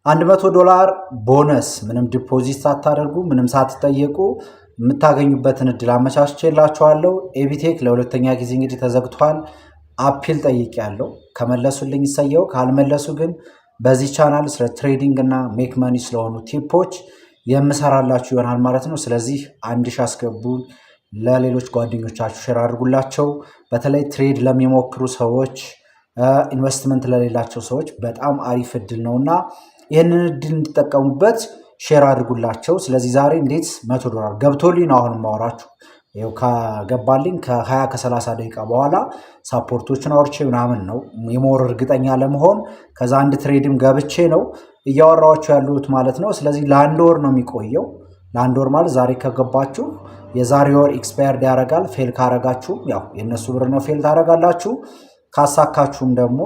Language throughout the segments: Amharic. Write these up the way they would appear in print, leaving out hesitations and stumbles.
100 ዶላር ቦነስ ምንም deposit ሳታደርጉ፣ ምንም ሳትጠየቁ የምታገኙበትን እድል አመቻችቼላችኋለሁ። ኤቢቴክ ለሁለተኛ ጊዜ እንግዲህ ተዘግቷል። Appeal ጠይቄያለሁ። ከመለሱልኝ እሰየው፣ ካልመለሱ ግን በዚህ ቻናል ስለ trading እና make money ስለሆኑ tip ኦች የምሰራላችሁ ይሆናል ማለት ነው። ስለዚህ 1000 አስገቡ፣ ለሌሎች ጓደኞቻችሁ share አድርጉላቸው። በተለይ trade ለሚሞክሩ ሰዎች፣ ኢንቨስትመንት ለሌላቸው ሰዎች በጣም አሪፍ እድል ነው እና ይህንን እድል እንዲጠቀሙበት share አድርጉላቸው። ስለዚህ ዛሬ እንዴት 100 ዶላር ገብቶልኝ ነው አሁን የማወራችሁ። ይኸው ከገባልኝ ከ20 ከ30 ደቂቃ በኋላ support ኦችን አውርቼ ምናምን ነው የሞር እርግጠኛ ለመሆን፣ ከዛ አንድ trade ም ገብቼ ነው እያወራኋችሁ ያሉት ማለት ነው። ስለዚህ ለአንድ ወር ነው የሚቆየው። ለአንድ ወር ማለት ዛሬ ከገባችሁ የዛሬ ወር expired ያደርጋል። Fail ካረጋችሁ ያው የእነሱ ብር ነው፣ fail ታደርጋላችሁ። ካሳካችሁም ደግሞ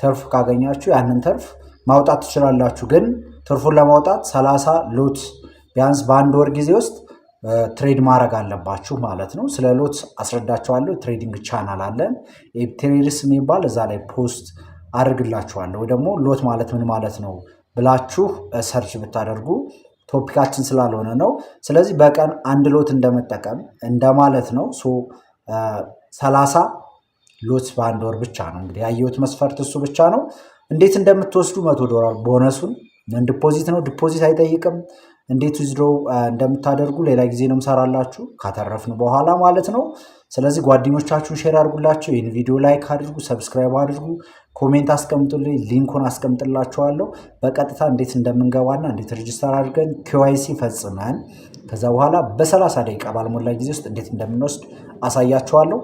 ትርፍ ካገኛችሁ ያንን ትርፍ ማውጣት ትችላላችሁ። ግን ትርፉን ለማውጣት 30 lot ቢያንስ በአንድ ወር ጊዜ ውስጥ trade ማድረግ አለባችሁ ማለት ነው። ስለ lot አስረዳችኋለሁ። Trading channel አለን Trades የሚባል፣ እዛ ላይ post አድርግላችኋለሁ። ወይ ደግሞ lot ማለት ምን ማለት ነው ብላችሁ search ብታደርጉ topic ኣችን ስላልሆነ ነው። ስለዚህ በቀን አንድ lot እንደመጠቀም እንደማለት ነው። So 30 lot በአንድ ወር ብቻ ነው እንግዲህ ያየሁት መስፈርት እሱ ብቻ ነው። እንዴት እንደምትወስዱ 100 ዶላር bonus ኡን non deposit ነው፣ deposit አይጠይቅም። እንዴት withdraw እንደምታደርጉ ሌላ ጊዜ ነው የምሰራላችሁ ካተረፍን በኋላ ማለት ነው። ስለዚህ ጓደኞቻችሁን share አድርጉላቸው። ይህን ቪዲዮ like አድርጉ፣ subscribe አድርጉ፣ comment አስቀምጡልኝ፣ link ኡን አስቀምጥላችኋለሁ። በቀጥታ እንዴት እንደምንገባና እንዴት register አድርገን KYC ፈጽመን ከዛ በኋላ በ30 ደቂቃ ባልሞላ ጊዜ ውስጥ እንዴት እንደምንወስድ አሳያችኋለሁ።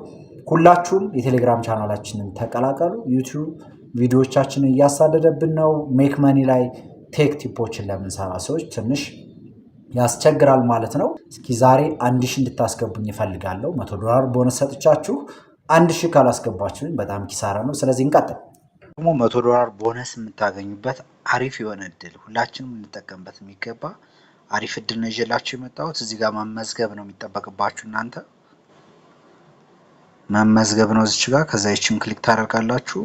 ሁላችሁም የቴሌግራም ቻናላችንን ተቀላቀሉ። YouTube ቪዲዮዎቻችንን እያሳደደብን ነው። Make money ላይ tech tip ኦችን ለምንሰራ ሰዎች ትንሽ ያስቸግራል ማለት ነው። እስኪ ዛሬ 1000 እንድታስገቡኝ እፈልጋለሁ። 100 ዶላር ቦነስ ሰጥቻችሁ 1000 ካላስገባችሁኝ በጣም ኪሳራ ነው። ስለዚህ እንቀጥል። ደግሞ 100 ዶላር ቦነስ የምታገኙበት አሪፍ የሆነ እድል፣ ሁላችንም እንጠቀምበት የሚገባ አሪፍ እድል ነው ይዤላችሁ የመጣሁት። እዚህ ጋር መመዝገብ ነው የሚጠበቅባችሁ፣ እናንተ መመዝገብ ነው እዚች ጋር። ከዛ ይችን click ታደርጋላችሁ።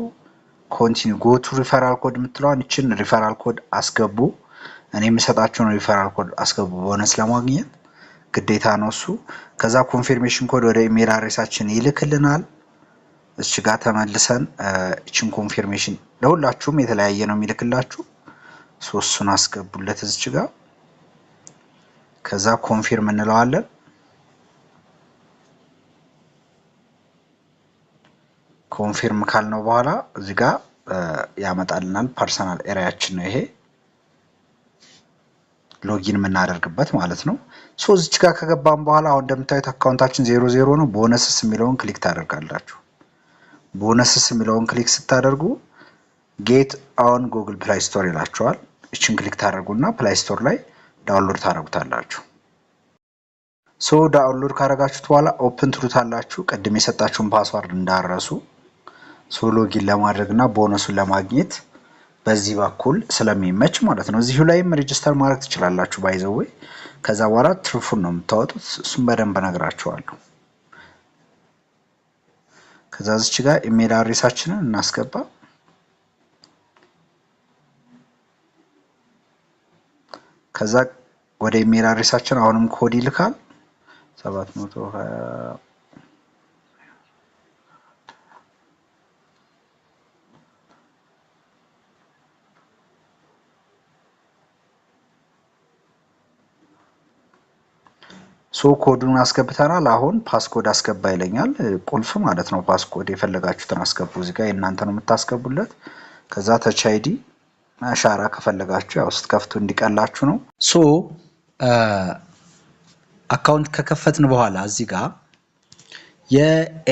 Continue, go to referral code የምትለዋን ይችን referral code አስገቡ። እኔ የምሰጣችሁን referral code አስገቡ። ቦነስ ለማግኘት ግዴታ ነው እሱ። ከዛ confirmation code ወደ email address ኣችን ይልክልናል። እች ጋር ተመልሰን እችን confirmation፣ ለሁላችሁም የተለያየ ነው የሚልክላችሁ። ሶስቱን አስገቡለት እዚች ጋር። ከዛ confirm እንለዋለን። Confirm ካልነው በኋላ እዚህ ጋር ያመጣልናል። Personal area ኣችን ነው ይሄ login የምናደርግበት ማለት ነው። So እዚች ጋር ከገባን በኋላ አሁን እንደምታዩት account ኣችን 00 ነው። Bonuses የሚለውን click ታደርጋላችሁ። Bonuses የሚለውን click ስታደርጉ get on Google Play Store ይላችኋል። እችን click ታደርጉና Play Store ላይ download ታደርጉታላችሁ። So download ካደረጋችሁት በኋላ open ትሉታላችሁ። ቅድም የሰጣችሁን password እንዳትረሱ። So login ለማድረግ እና ቦነሱን ለማግኘት በዚህ በኩል ስለሚመች ማለት ነው። እዚሁ ላይም register ማድረግ ትችላላችሁ by the way። ከዛ በኋላ ትርፉን ነው የምታወጡት። እሱም በደንብ እነግራችኋለሁ። ከዛ እዚች ጋር email address ኣችንን እናስገባ። ከዛ ወደ email address ኣችን አሁንም ኮድ ይልካል። 720። So code ኡን አስገብተናል። አሁን passcode አስገባ ይለኛል። ቁልፍ ማለት ነው። Passcode የፈለጋችሁትን አስገቡ። እዚህ ጋር የእናንተ ነው የምታስገቡለት። ከዛ Touch ID፣ አሻራ ከፈለጋችሁ ያው ስትከፍቱ እንዲቀላችሁ ነው። So account ከከፈትን በኋላ እዚህ ጋር የ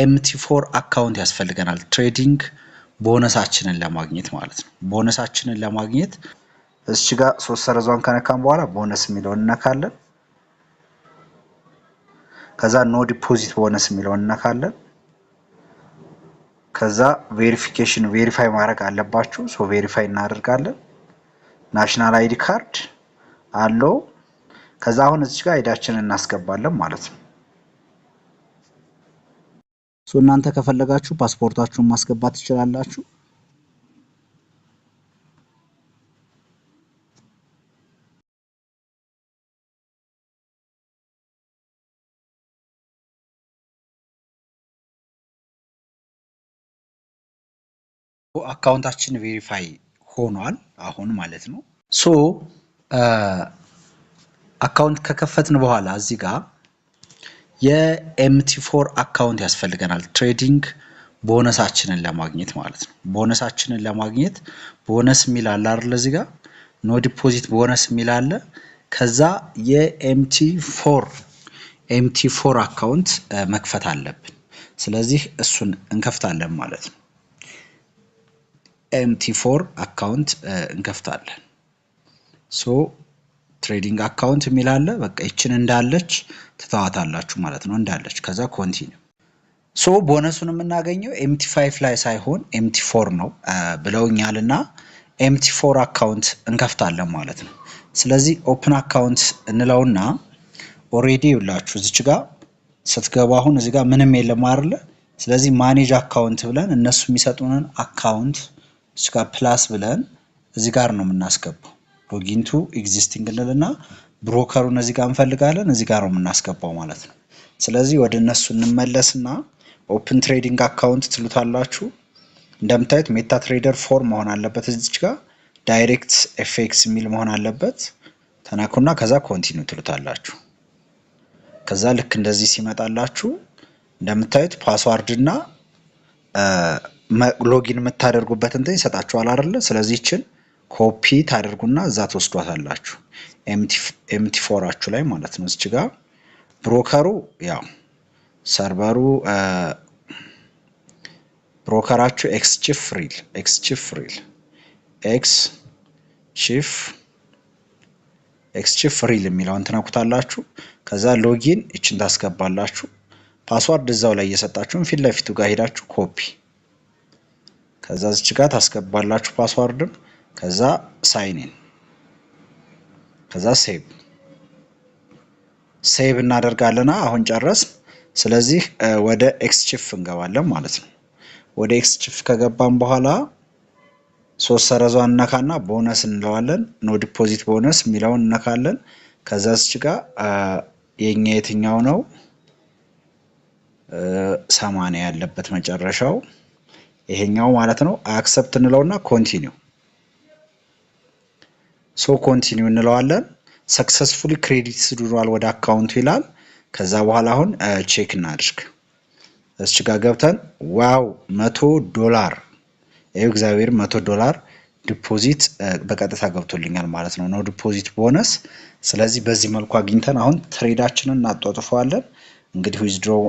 MT4 account ያስፈልገናል። Trading bonus ኣችንን ለማግኘት ማለት ነው። ቦነሳችንን ለማግኘት እዚች ጋር ሶስት ሰረዟን ከነካን በኋላ ቦነስ የሚለውን እነካለን። ከዛ no deposit bonus የሚለውን እነካለን። ከዛ verification፣ verify ማድረግ አለባችሁ። So verify እናደርጋለን። National ID card አለው። ከዛ አሁን እዚች ጋር ID ኣችንን እናስገባለን ማለት ነው። So እናንተ ከፈለጋችሁ ፓስፖርታችሁን ማስገባት ትችላላችሁ። Account ኣችን verify ሆኗል አሁን ማለት ነው። So account ከከፈትን በኋላ እዚህ ጋር የ MT4 account ያስፈልገናል፣ trading bonus ኣችንን ለማግኘት ማለት ነው። ቦነሳችንን ለማግኘት ቦነስ የሚል አለ አይደል? እዚህ ጋር no deposit bonus የሚል አለ። ከዛ የ MT4 account መክፈት አለብን። ስለዚህ እሱን እንከፍታለን ማለት ነው። MT4 account እንከፍታለን። So trading account የሚል አለ። በቃ ይችን እንዳለች ትተዋታላችሁ ማለት ነው፣ እንዳለች። ከዛ continue። So bonus ኡን የምናገኘው MT5 ላይ ሳይሆን MT4 ነው ብለውኛል እና MT4 account እንከፍታለን ማለት ነው። ስለዚህ open account እንለውና already ይውላችሁ እዚች ጋር ስትገቡ አሁን እዚህ ጋር ምንም የለም አይደለ? ስለዚህ manage account ብለን እነሱ የሚሰጡንን account እዚህ ጋር plus ብለን እዚህ ጋር ነው የምናስገባው። Login to existing እንልና broker ኡን እዚህ ጋር እንፈልጋለን፣ እዚህ ጋር ነው የምናስገባው ማለት ነው። ስለዚህ ወደ እነሱ እንመለስና open trading account ትሉታላችሁ። እንደምታዩት MetaTrader 4 መሆን አለበት። እዚች ጋር Direct FX የሚል መሆን አለበት። ተነኩና ከዛ continue ትሉታላችሁ። ከዛ ልክ እንደዚህ ሲመጣላችሁ እንደምታዩት password እና login የምታደርጉበት እንትን ይሰጣችኋል አይደለ? ስለዚህ ይችን ኮፒ ታደርጉና እዛ ትወስዷታላችሁ፣ MT4 ኣችሁ ላይ ማለት ነው። እዚች ጋር broker ኡ ያው server ኡ broker ኣችሁ xChief Real xChief Real የሚለውን ትነኩታላችሁ። ከዛ login ይችን ታስገባላችሁ። Password እዛው ላይ እየሰጣችሁን ፊት ለፊቱ ጋር ሄዳችሁ ኮፒ፣ ከዛ እዚች ጋር ታስገባላችሁ password ም፣ ከዛ sign in፣ ከዛ save እናደርጋለና አሁን ጨረስ። ስለዚህ ወደ xChief እንገባለን ማለት ነው። ወደ xChief ከገባን በኋላ ሶስት ሰረዟን እነካና ቦነስ እንለዋለን። No deposit bonus የሚለውን እነካለን። ከዛ እዚች ጋር የኛ የትኛው ነው? 80 ያለበት መጨረሻው ይሄኛው ማለት ነው። Accept እንለውና continue። So continue እንለዋለን። Successfully credit ሆኗል ወደ account ኡ ይላል። ከዛ በኋላ አሁን check እናድርግ። እዚች ጋር ገብተን wow፣ $100፣ ይኸው እግዚአብሔር $100 deposit በቀጥታ ገብቶልኛል ማለት ነው። No deposit bonus። ስለዚህ በዚህ መልኩ አግኝተን አሁን trade ኣችንን እናጧጥፈዋለን። እንግዲህ withdraw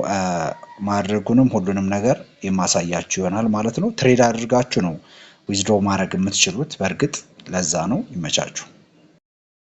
ማድረጉንም ሁሉንም ነገር የማሳያችሁ ይሆናል ማለት ነው። Trade አድርጋችሁ ነው withdraw ማድረግ የምትችሉት። በእርግጥ ለዛ ነው። ይመቻችሁ።